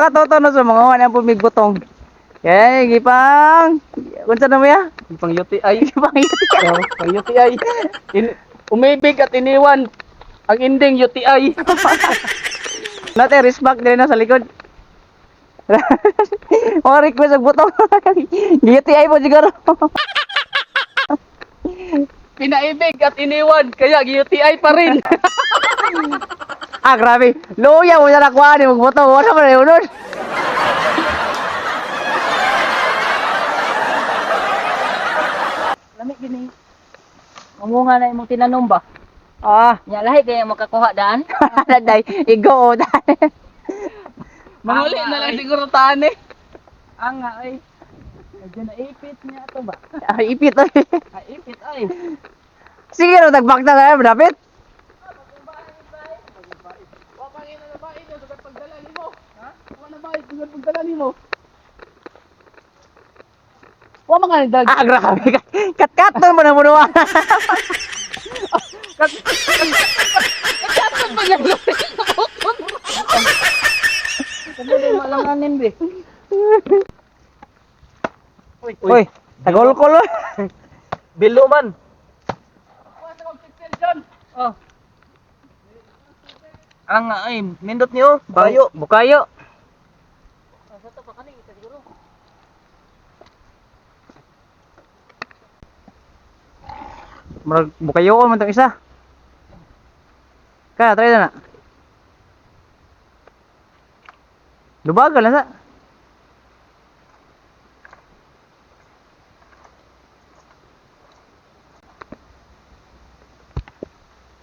Mga katoto no, so mga wala po mig butong. Kay gipang unsa na mo ya? Pang UTI. Gipang UTI. Oh, pang UTI. Umibig at iniwan. Ang ending UTI. Nate respect din na sa likod. Mga request og butong. UTI po siguro. Pinaibig at iniwan kaya UTI pa rin. Ah, grabe. Luya mo na nakuha ni butong. Wala man na unod. Lami gini. Umunga na imong tinanom ba? Ah, Nya lahi kay makakuha daan. wala day. Igo dai. Manguli na lang siguro taan eh. Anga ay. Medyo naipit niya ato ba? Ah, ipit. Oy. Ay, ipit ay. Sige ro tagbakta na dapat. Wa pa ngin na bae do sa pagdala nimo. Ha? Wa na bae sa pagdala nimo. Wa man dag. Ah, grabe. Kat-kat mo na mo. Kumo malanganin be. Uy, tagol-kol. Bilo man. Oh, Ang ay nindot niyo, Bukayo. Bukayo. sa to pa kani siguro. Murag bukayo man tong isa. Kaya try na na. Lubagal na sa.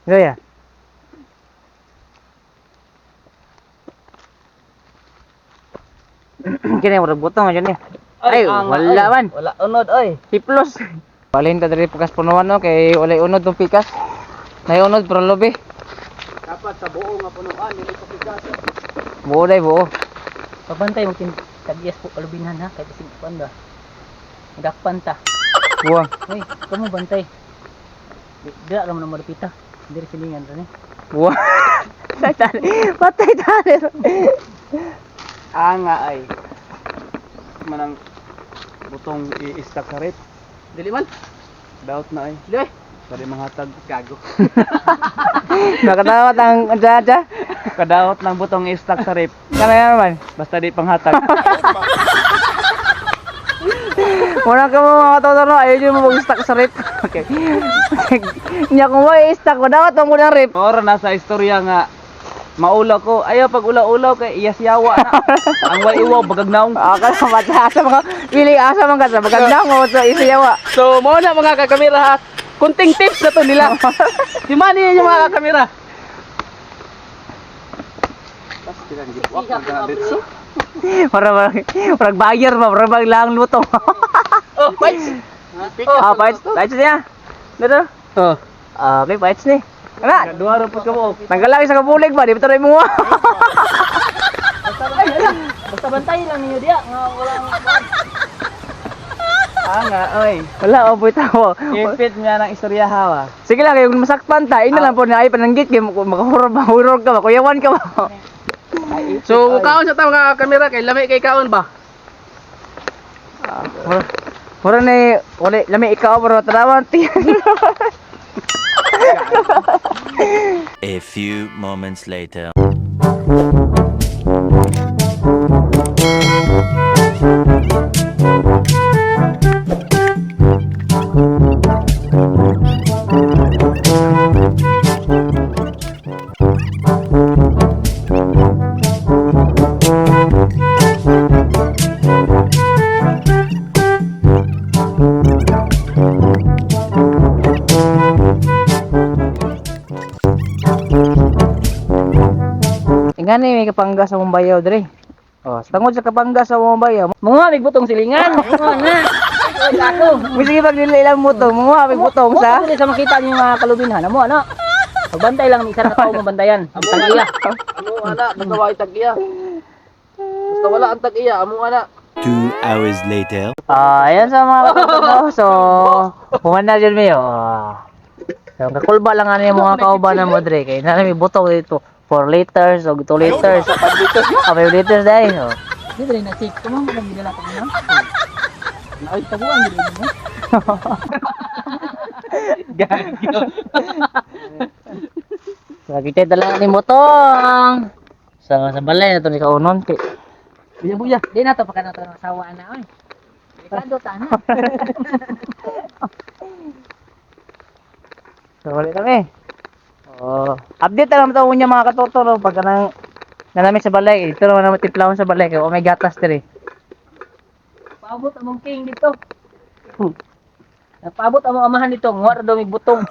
Gaya. Kini murag butong jud ni. Ay, wala man. Wala unod oy. Hiplos. Balhin ta diri pikas punuan no kay walay unod tong pikas. Nay unod pero lobe. Dapat sa buo nga punuan dili ko pikas. Buo day buo. Pabantay mo kin tag-iyas po kalubinhan ha kay bisig kuan ba. Dakpan ta. Buo. Hoy, kamo bantay. Dira ra man ang malupita. Diri silingan ra ni. Buo. Patay tali. Patay tali. Anga ay manang butong i-stack sa rep. Dili man. Daot na ay. Dili. Dili manghatag gago. Nakatawat ang unsa unsa. Kadaot ng butong i-stack sa rep. Kana man. Basta di panghatag. Muna ka mo mga katotono, ayaw nyo mo mag-stack sa rip. Okay. Nya kung mo i-stack mo, dapat mo muna rip. Ora na sa istorya nga maulaw ko. Ayaw pag ulaw-ulaw kay iyas yawa na. Ang way iwaw bagag naong. Ah, kasi mata asa mga piling asa man ka sa magandang mo sa isiyawa. So mo na mga kakamera ha. Kunting tips na to nila. Si Manny yung mga kakamera. Para para buyer ba, para bang lang luto. Oh, fights. Ah, bites, bites niya. Dito. Oh. Ah, okay, bites ni. Ana, Duha ra pud ka mo. tanggal lang sa kabulig ba, di ba tayo mo? Basta bantay lang ninyo diya nga wala ang Anga oy. Wala, oh, boy tawo. Ipit niya ng istorya hawa. Sige lang, kay kung masakpan ta, ina lang po na ay pananggit kay makahurog mahurog ka ba, kuyawan ka ba. So kaon sa ta mga kamera kay lami kay kaon ba? Ah, mura mura ni wala lami ikaw pero tanawan ti. A few moments later. Ingani may kapangga sa mong bayaw dre. Oh, sa tungod sa kapangga sa mong bayaw. Mga may butong silingan. Mga na. Ay, ako. Bisag pag nila ilang mutong, mga may butong sa. Mo sa makita niyo mga kalubinhan. Amo ano? Pagbantay lang ni isa ka tao mabantayan. Ang tag-iya. Amo ana, basta wala tag-iya. Basta wala ang tag-iya, amo ana. 2 hours later. Ah, ayan sa mga katotono. So, humana dyan mayo. Ah. So, kakulba lang ano yung mga kauban na mo dre. Kaya na may butong dito. 4 liters o 2 liters. Ah, 5 liters dai. Oh. Di ba na check mo mo gidala ko no? Ay, taguan gid mo. Gago. So kita dala ni motong. Sa balay na to ni kaunon kay Buya buya. Di na to pa kana to ng asawa na oy. Delikado ta na. So wala kami. Oh, update na lang to unya mga katotoro pag kanang nanami sa balay. Ito naman naman timplahon sa balay kay may gatas diri. Paabot among king dito. Napaabot among amahan dito, nguha ra daw mig butong.